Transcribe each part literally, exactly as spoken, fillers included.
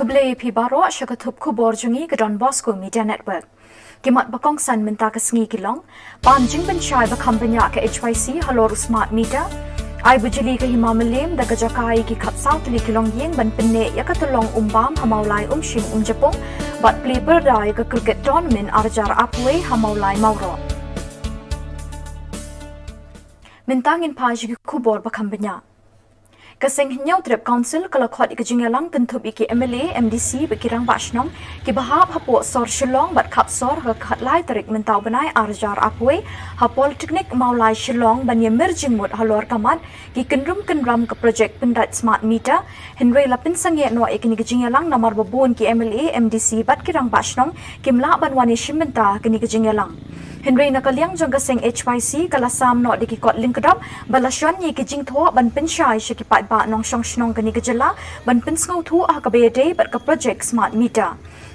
Khublei ïa phi baroh sha ka thup khubor jong ngi ka Don Bosco Media Network. Ki mat ba kongsan mynta ka sngi ki long: pan jingpynshai ba kham bniah ka H Y C halor u smart meter. Ai bujli ka Hima Mylliem da ka jaka ïa ki khatsaw tylli ki longïing ban pynneh ïa ka tyllong um bam ha Mawlai Umshing Umjapung. Bad plie pyrda ïa ka cricket tournament arjar apwei ha Mawlai Mawroh. Mynta ngin phai sha ki khubor ba kham bniah. Ka seng Hynñiewtrep Council ka la khot ïa ka jingïalang kynthup ïa ki M L A, M D C bad ki rangbah shnong kiba hap hapoh sor Shillong bad khap sor ha ka khatlai tarik mynta u bnai arjar apwei ha Polytechnic Mawlai Shillong ban ïamir jingmut halor ka mat ki kynrum kynram ka projek pyndait smart meter. Hynrei la pynsangeh noh ïa kane ka jingïalang namar ba bun ki M L A, M D C bad ki rangbah shnong kim lah ban wan ïashim bynta ha kane ka jingïalang. Hynrei na ka liang jong ka seng H Y C ka la sam noh da ki kot lyngkdop ba la shon ïa ki jingthoh ban pynshai sha ki paidbah nongshong shnong kane ka jylla ban pynsngewthuh ha kaba ïadei bad ka projek smart meter.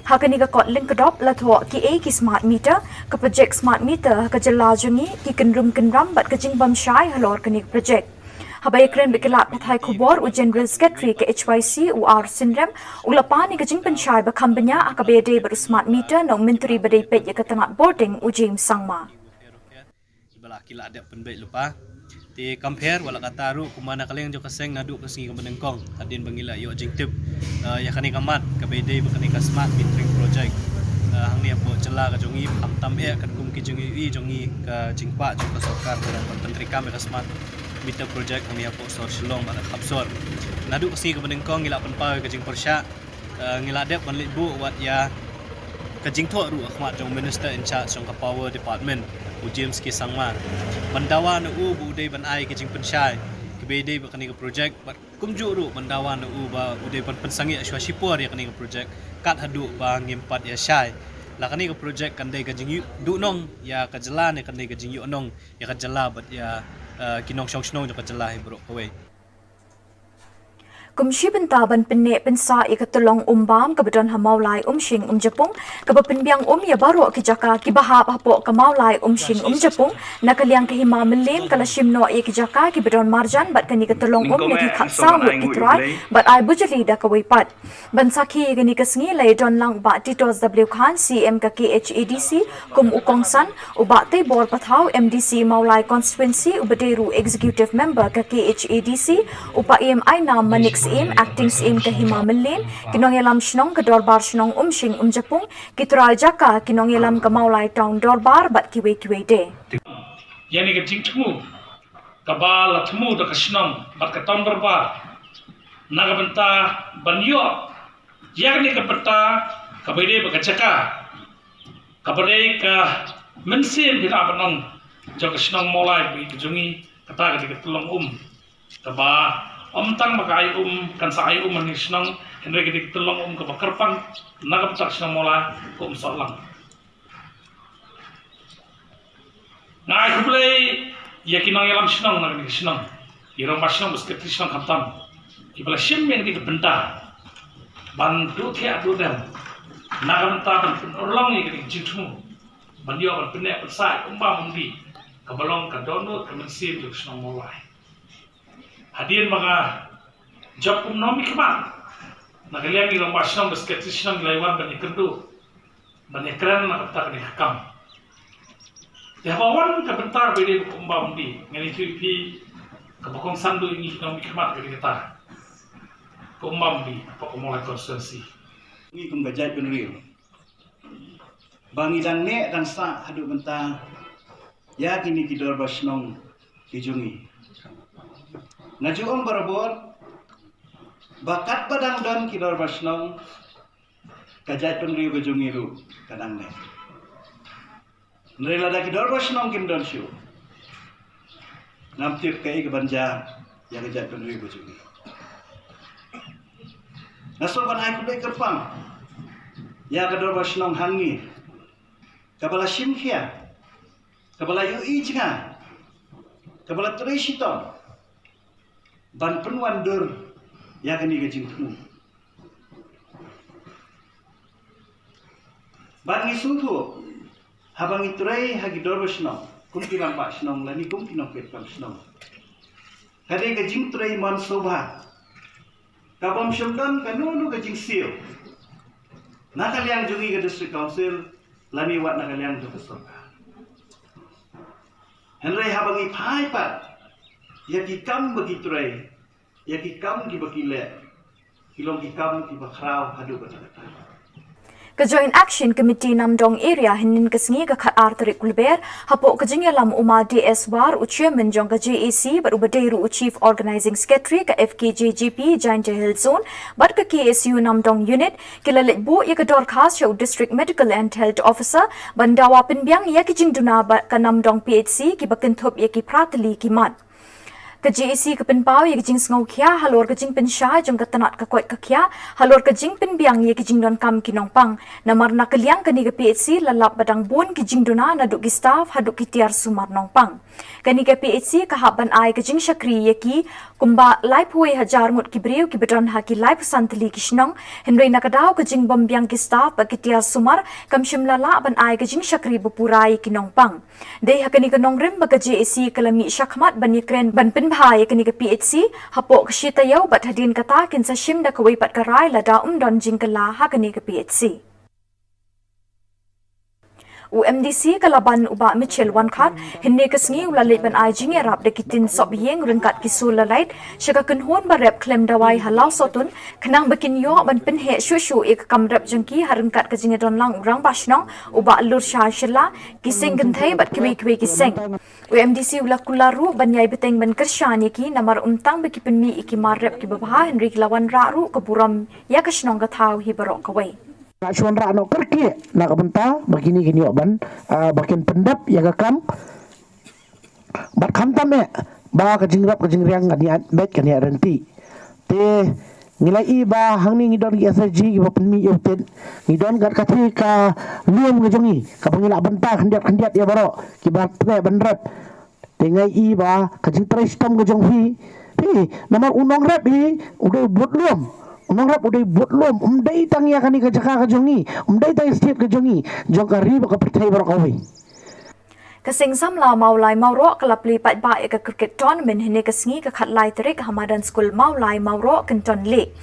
Ha kane ka kot lyngkdop la thoh kiei ki smart meter, ka projek smart meter ha ka jylla jong ngi, ki kynrum kynram bad ka jingbymshai halor kane ka projek. Haba ïakren bad ki lad pathai khubor, u General Secretary ka H Y C, u R Synrem, u la pan ïa ka jingpynshai ba kham bniah ha kaba ïadei bad u smart meter na u Myntri ba dei peit ïa ka tnat bording, u James Sangma. Ba la ki la dep pynbeit lypa. Te kam pher wat la katta ruh, kumba na ka liang jong ka seng naduh ka sngi kaba nyngkong hadien ba ngi la ïoh jingtip, eh, ïa kane ka mat kaba ïadei bad kane ka smart metering project, eh, hangne hapoh jylla ka jong ngi, khamtam eh katkum ki jingïohi jong ngi, ka jingkwah jong ka sorkar ka long ban pyntreikam ïa ka smart meter project hangne hapoh sor Shillong bad ha khap sor. Naduh ka sngi kaba nyngkong ngi la pynpaw ïa ka jingpyrshah, eh, ngi la dep ban leit buh wat ïa ka jingthoh ruh ha khmat jong u Minister in charge jong ka Power Department, u James K Sangma, ban dawa na u ba u dei ban ai ka jingpynshai kaba ïadei bad kane ka project, bad kumjuh ruh ban dawa na u ba u dei ban pynsangeh shuwa shipor ïa kane ka project kat haduh ba ngim pat ïashai. La kane ka project kan dei ka jingïoh duhnong ïa ka jylla ne kan dei ka jingïohnong ïa ka jylla bad ïa, eh, ki nongshong shnong jong ka jylla hi baroh kawei. Kum shi bynta ban pynneh pynsah ïa ka tyllong um bam kaba don ha Mawlai Umshing Umjapung, kaba pynbiang um ïa baroh ki jaka kiba hap hapoh ka Mawlai Umshing Umjapung, na ka liang ka Hima Mylliem ka la shim noh ïa ki jaka kiba don marjan bad kane ka tyllong um na ki khatsaw ngut ki trai bad ai bujli da kawei pat. Ban sakhi ïa kane ka sngi la ïadon lang u Bah Titossah W Khan, C M ka K H A D C, kum u kongsan, u Bah Teibor Pathaw, M D C Mawlai Constituency, uba dei ruh u Executive Member ka K H A D C, u Bah Ainam Manik Syiem, Acting Syiem ka Hima Mylliem, ki nongïalam shnong ka Dorbar Shnong Umshing Umjapung, ki trai jaka, ki nongïalam ka Mawlai Town Dorbar bad kiwei kiwei de. Ïa kane ka jingthmu kaba la thmu da ka shnong bad ka Town Dorbar na ka bynta ban ïoh ïa kane ka bynta kaba ïadei bad ka jaka kaba dei ka mynsiem phi lah ban ong jong ka shnong Mawlai ba ka jong ngi, kata ka dei ka tyllong um kaba ym tang ba ka ai um, kan sa ai um ha kane ka shnong, hynrei ka dei ka tyllong um kaba kyrpang na ka bynta ka shnong Mawlai ka um sohlang. Nga ai khublei ïa ki nongïalam shnong na kane ka shnong, ki rangbah shnong bad ki secretary shnong khamtam, kiba la shim ïa kane ka bynta ban duh thiah duh dem na ka bynta ban pynurlong ïa kane ka jingthmu ban ïoh ban pynneh pynsah ïa ka um bam um dih kaba long ka dohnud ka mynsiem jong ka shnong Mawlai. Hadien ba nga jop kum u nongmihkhmat, na ka liang ki rangbah shnong bad ki secretary shnong ki la ïa wan ban ïakynduh, ban ïakren na ka bynta kane ka kam. Te haba wan ka bynta ba ïadei bad ka um bam um dih, ngan ïathuh ïa phi kaba kongsan duh ïa ngi ki nongmihkhmat ka dei kata ka um bam um dih hapoh ka Mawlai constituency. Ngi kum ka jaitbynriew ba ngi dang neh dang sah haduh mynta ïa kine ki dorbar shnong ki jong ngi. Nga ju ong barabor ba katba dang don ki dorbar shnong, ka jaitbynriew ka jong ngi ruh ka dang neh. Hynrei lada ki dorbar shnong kim don shuh, ngam tip kaei kaban jia ïa ka jaitbynriew ka jong ngi. Nga sngewbha ban ai khublei kyrpang ïa ka dorbar shnong Hangi, kaba la shim khia, kaba la ïohi jngai, kaba la trei shitom ban pynwandur ïa kane ka jingthmu. Bad ngi sngewthuh, haba ngi trei ha ki dorbar shnong kum ki rangbah shnong lane kum ki nongpeit kam shnong, ka dei ka jingtrei mon sngewbha, ka bym shym don kano kano ka jingsiew Na ka liang jong ngi ka District Council, lane wat na ka liang jong ka sorkar. Hynrei haba ngi phai pat ïa ki kam ba ki trei, ïa ki kam kiba ki leh, ki long ki kam kiba khraw haduh katta katta. Ka Joint Action Committee Namdong Area hynnin ka sngi ka khat ar tarik Kulber, hapoh ka jingïalam u Ma D S War, u Chairman jong ka J A C bad uba dei ruh u Chief Organising Secretary ka F K J G P Jaintia Hills Zone bad ka K S U Namdong Unit, ki la leit buh ïa ka dorkhas sha u District Medical and Health Officer ban dawa pynbiang ïa ki jingduna ba ka Namdong P H C kiba kynthup ïa ki phra tylli ki mat. Ka J A C ka pynpaw ïa ka jingsngewkhia halor ka jingpynshai jong ka tnat ka koit ka khiah halor ka jingpynbiang ïa ki jingdonkam ki nongpang. Namar na ka liang kane ka P H C la lap ba dang bun ki jingduna naduh ki staff haduh ki tiar sumar nongpang. Kane ka P H C ka hap ban ai ka jingshakri ïa ki kumba laiphew hajar ngut ki briew kiba don ha ki laiphew san tylli ki shnong, hynrei na ka daw ka jingbym biang ki staff bad ki tiar sumar kam shym la lah ban ai ka jingshakri ba pura ïa ki nongpang. Dei ha kane ka nongrim ba ka J A C ka la mih shakhmat ban ïakren ban pynbha ïa kane ka P H C hapoh ka shi taïew bad hadien kata kin sa shim da kawei pat ka rai lada ym don jingkylla ha kane ka P H C. U M D C ka Laban u Bah Mitchell Wankhar hynne ka sngi u la leit ban ai jingïarap da ki tin sop ïing ryngkat ki solar light sha ka kynhun ba rep khlem dawai ha Lawsawtun, khnang ba kin ïoh ban pynheh shuh shuh ïa ka kam rep jong ki ha ryngkat ka jingïadonlang u Rangbah Shnong u Bah Lurshah Shylla, ki seng kynthei bad kiwei kiwei ki seng. U M D C u la kular ruh ban ïai bteng ban kyrshan ïa ki namar ym tang ba ki pynmih ïa ki mar rep kiba bha hynrei ki la wanrah ruh ka burom ïa ka shnong ka thaw hi baroh kawei. Nga shu wanrah noh kyrkieh na ka bynta ba kine kin ïoh ban, ah, ba kin pyndep ïa ka kam. Bad khamtam eh ba ka jingrep ka jingriang kan ïaid beit kan ïaid ryntih. Te ngi la i ba hangne ngi don ki S H G kiba pynmih ïa u tit. Ngi don kat katei ka lum ka jong ngi kaba ngi lah bynta khyndiat khyndiat ïa baroh kiba treh ban rep. Te nga i ba ka jingtrei shitom ka jong phi, phi, namar u nongrep hi u dei u bud lum. U nongrep u dei u bud lum, um dei tang ïa kane ka jaka ka jong ngi, um dei tang ïa state ka jong ngi, jong ka ri bad ka pyrthei baroh kawei. Ka Seng Samla Mawlai Mawroh ka la plie paidbah ïa ka cricket tournament hynne ka sngi ka khatlai tarik ha madan skul Mawlai Mawroh Kynton Lake.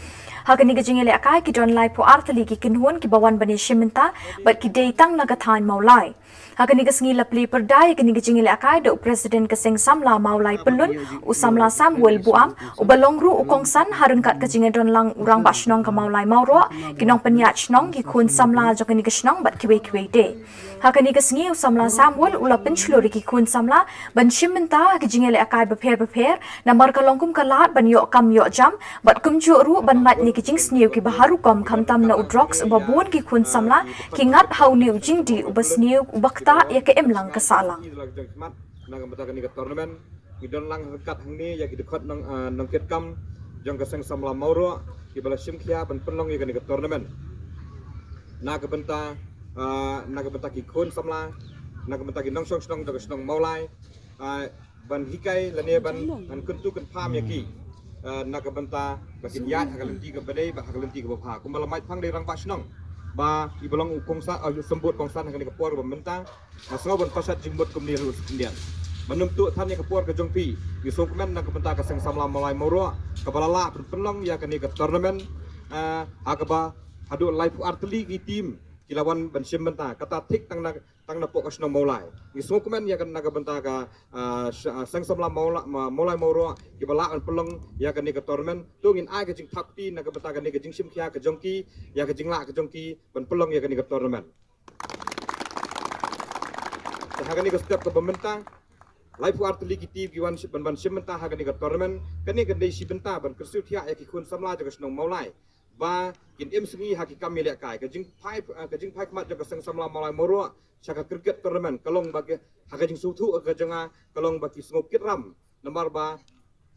Ha kane ka jingïalehkai ki don laiphew ar tylli ki kynhun kiba wan ban ïashim bynta bad ki dei tang na ka thaiñ Mawlai. Ha kane ka sngi la plie pyrda ïa kane ka jingïalehkai da u President ka Seng Samla Mawlai Pyllun, u Samla Samuel Buam, uba long ruh u kongsan ha ryngkat ka jingïadonlang u Rangbah Shnong ka Mawlai Mawroh, ki nongpynïaid shnong, ki khun samla jong kane ka shnong bad kiwei kiwei de. Ha kane ka sngi u Samla Samuel u la pynshlur ïa ki khun samla ban shim bynta ha ki jingïalehkai bapher bapher, namar ka long kum ka lad ban ïoh kam ïoh jam bad kumjuh ruh ban lait na ki jingsniew kiba har rukom khamtam na u drugs uba bun ki khun samla ki ngat ha une u jingdih uba sniew uba ktah ïa ka imlang ka sahlang. Na ka bynta kane ka tournament ngi don lang ryngkat hangne ïa ki dkhot nong, ah, nongkitkam jong ka Seng Samla Mawroh kiba la shim khia ban pynlong ïa kane ka tournament. Na ka bynta, ah, na ka bynta ki khun samla, na ka bynta ki nongshong shnong jong ka shnong Mawlai, ah, ban hikai lane ban, ban kyntu kynpham ïa ki, ah, na ka bynta ba kin ïaid ha ka lynti kaba dei bad ha ka lynti kaba bha. Kumba la mait phang da i Rangbah Shnong ba iba long u kongsan, ah, u symbud kongsan ha kane ka por ba mynta. Nga sngew ban pashat jingmut kumne ruh khyndiat. Ban ym tuh than ïa ka por ka jong phi, ngi sngewkmen na ka bynta ka Seng Samla Mawlai Mawroh kaba la lah ban pynlong ïa kane ka tournament, ah, ha kaba haduh laiphew ar tylli ki team ki la wan ban shim bynta, kata thik tang na, tang na poh ka shnong Mawlai. Ngi sngewkmen ïa ka na ka bynta ka, ah, sh-, ah, Seng Samla Mawla-, Ma-, Mawlai Mawroh kiba lah ban pynlong ïa kane ka tournament. To ngin ai ka jingthap kti na ka bynta kane ka jingshim khia ka jong ki, ïa ka jinglah ka jong ki ban pynlong ïa kane ka tournament. Te ha kane ka step kaba mynta, laiphew ar tylli ki team ki wan shi-, ban, ban shim bynta ha kane ka tournament. Kane kan dei shi bynta ban kyrsiew thiah ïa ki khun samla jong ka shnong Mawlai ba kin im sngi ha ki kam ïalehkai. Ka jingphai, ah, ka jingphai khmat jong ka Seng Samla Mawlai Mawroh sha ka cricket tournament ka long ba ki, ha ka jingsngewthuh ka jong nga, ka long ba ki sngew kit ram. Namar ba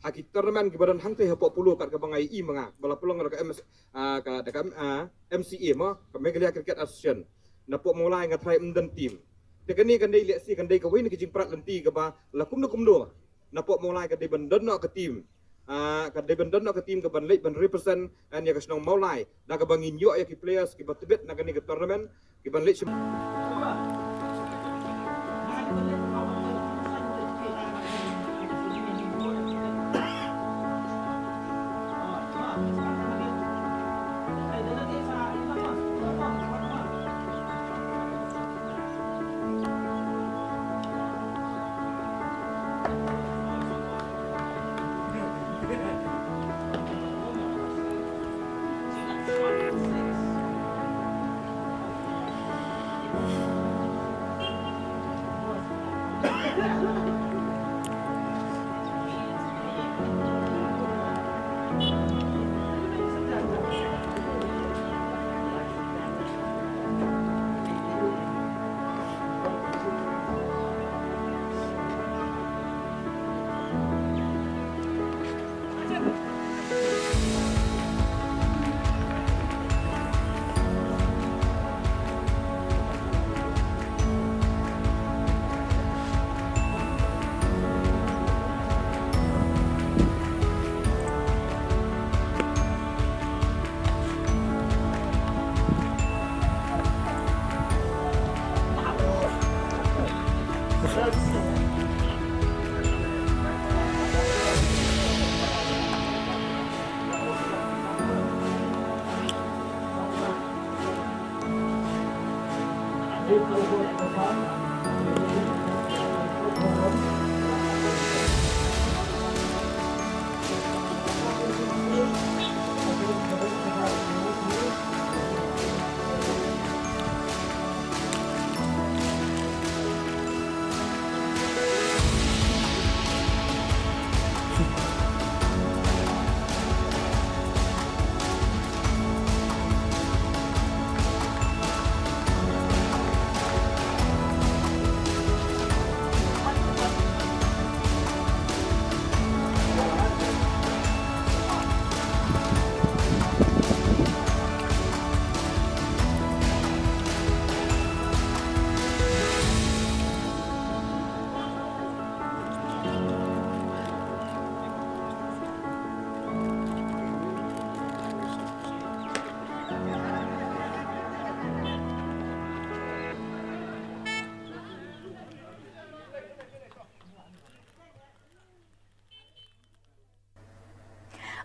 ha ki tournament kiba don hangtei hapoh Polo kat kaba nga ïohi ma nga, ba la pynlong da ka M S, ah, ka, da ka, ah, M C A mo, ka Meghalaya Cricket Association. Na poh Mawlai nga tharai ym don team. Te kane kan dei lehse kan dei kawei na ki jingprat lynti kaba la kumno kumno na poh Mawlai ka dei ban don noh ka team. Ah, ka dei ban don noh ka team kaban leit ban represent ïa ka shnong Mawlai. Da kaba ngin ïoh ïa ki players kiba tbit na kane ka tournament kiban leit shim.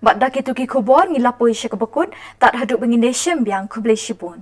Bad da kitu ki khubor ngi la poi sha kaba kut, tad haduh ba ngin ïa shem biang, khublei shibun.